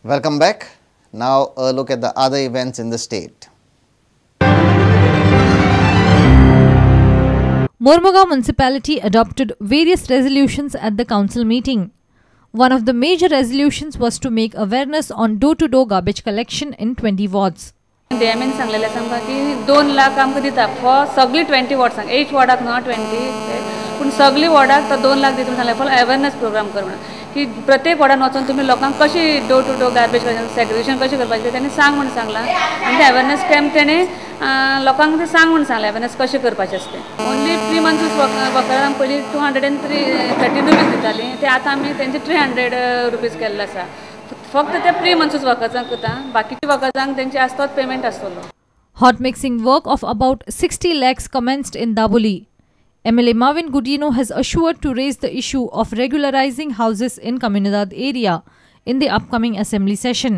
Welcome back. Now a look at the other events in the state. Mormugao Municipality adopted various resolutions at the council meeting. One of the major resolutions was to make awareness on door-to-door garbage collection in 20 wards. DMN सांगलेले आसा आमकां की 2 लाख आमकां दिता for सगळी 20 वॉर्ड्सांक, H वॉर्डाक न्हू 20, पूण सगळी वॉर्डाक तो 2 लाख दिता म्हूण सांगलें. फॉर अवेरनेस प्रोग्राम कर म्हणून की प्रत्येक वॉर्डान वचून तुमी लोकांक कशी door to door garbage collection segregation कशें करपाचें तेणें सांग म्हूण सांगलां. आनी ते अवेरनेस कॅम्प तेणें लोकांक ते सांग म्हूण सांगलें अवेरनेस कशें करपाचें आसता तें. ओन्ली प्री मंथ्स वर्करांक पयलीं 230 रुपीज दितालीं, ते आतां आमी तेंचे 300 रुपीज केल्ले आसा. फक्त ते प्री मंथ्स वर्कर्सांक करता, बाकीच्या वर्कर्सांक तेंचे आसतोच पेमेंट आसतलो. Hot mixing work of about 60 lakhs commenced in Dabolim. MLA Mauvin Godinho has assured to raise the issue of regularizing houses in Comunidade area in the upcoming assembly session.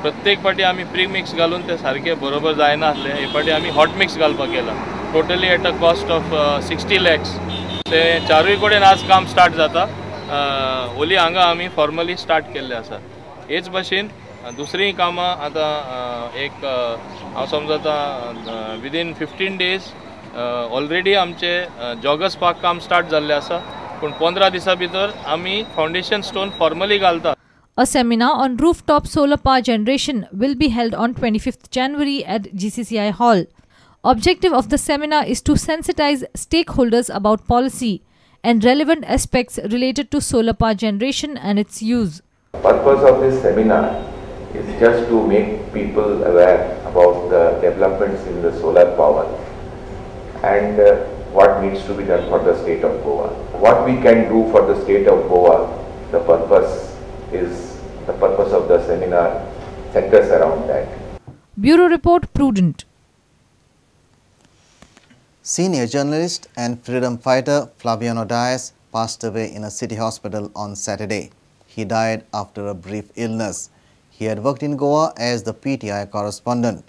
प्रत्येक पाटी आमी pre mix घालून ते सारके बरोबर जायना आसले, हे पाटी आमी हॉट मिक्स घालपाक गेला. Totally at a cost of 60 lakhs. ते चारूय कडेन आज काम स्टार्ट जाता. ओली हांगा आमी फॉर्मली स्टार्ट केल्ले आसा. हेच भाशेन दुसरीं कामां आतां एक हांव समजता विदीन 15 डेज ऑलरेडी आमचे जॉगर्स पार्क काम स्टार्ट जाल्लें आसा, पूण 15 दिसां भितर आमी फावंडेशन स्टोन फॉर्मली घालता. A seminar on rooftop solar power generation will be held on 25th January at GCCI Hall. Objective of the seminar is to sensitize stakeholders about policy and relevant aspects related to solar power generation and its use. The purpose of this seminar is just to make people aware about the developments in the solar power and what needs to be done for the state of Goa. What we can do for the state of Goa, the purpose of the seminar centers around that. Bureau Report, Prudent. Senior journalist and freedom fighter Flaviano Dias passed away in a city hospital on Saturday. He died after a brief illness. He had worked in Goa as the PTI correspondent.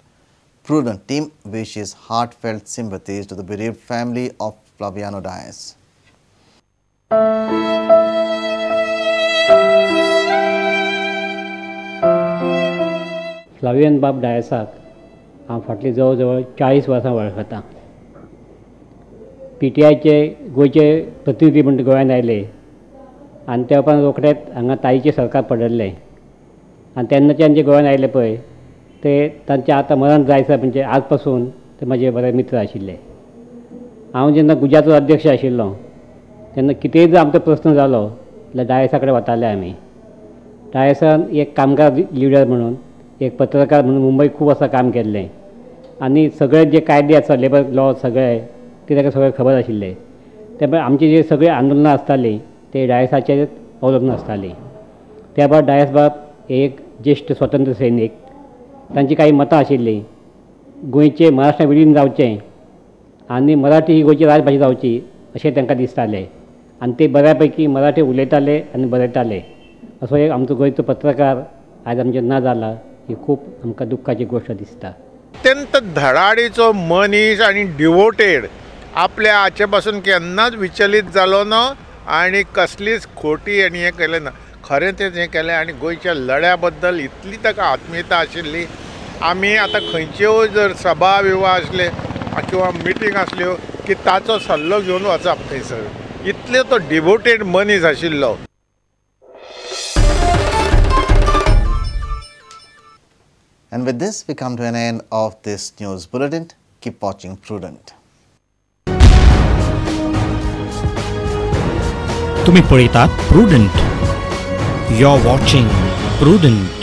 Prudent team wishes heartfelt sympathies to the bereaved family of Flaviano Dias. Flavian बाब डायसाक हांव फाटलीं जवळ जवळ 40 वर्सां वळखतां. P T आयचे गोंयचे प्रतिनिधी म्हण गोंयांत आयले आनी त्या उपरांत रोखडेच हांगा ताईचें सरकार पडल्लें आनी तेन्नाच्यान जे गोंयांत आयले पळय ते तांचें आतां मरण जायसर म्हणजे आज पासून ते म्हजे बरे मित्र आशिल्ले. हांव जेन्ना गुजाचो अध्यक्ष आशिल्लो तेन्ना कितेंय जर आमचो प्रस्न जालो जाल्यार डायसा कडेन वताले आमी. डायसान एक कामगार लिडर म्हणून, एक पत्रकार म्हणून मुंबय खूब वर्सां काम केल्लें आनी सगळे जे कायदे आसा लेबर लॉ सगळे ते ताका सगळें खबर आशिल्लें. त्या आमची जे सगळीं आंदोलनां आसतालीं ते डायसाचेर अवलंबून आसतालीं. त्या भायर डायस बाब एक ज्येश्ठ स्वतंत्र सैनीक, तांची कांय मतां आशिल्लीं गोंयचें महाराष्ट्रा विलीन जावचें आनी मराठी ही गोंयची राजभाशा जावची अशें तांकां दिसतालें आनी ते बऱ्या पैकी मराठी उलयताले आनी बरयताले. असो एक आमचो गोंयचो पत्रकार आयज आमचें ना जाला, ही खूब आमकां दुख्खाची गोश्ट दिसता. अत्यंत धडाडीचो मनीस आनी डिवोटेड, आपल्या हाचे पासून केन्नाच विचलीत जालो ना आनी कसलीच खोटी आनी हें केलें ना. खरें तें हें केलें आनी गोंयच्या लढ्या बद्दल इतली ताका आत्मीयता आशिल्ली. आमी आतां खंयच्यो जर सभा विवा आसले किंवा मिटींग आसल्यो की ताचो सल्लो घेवन वचप थंयसर, इतले तो डिवोटेड मनीस आशिल्लो. And with this, we come to an end of this news bulletin. Keep watching Prudent. तुम्ही पळयतात Prudent. You're watching Prudent.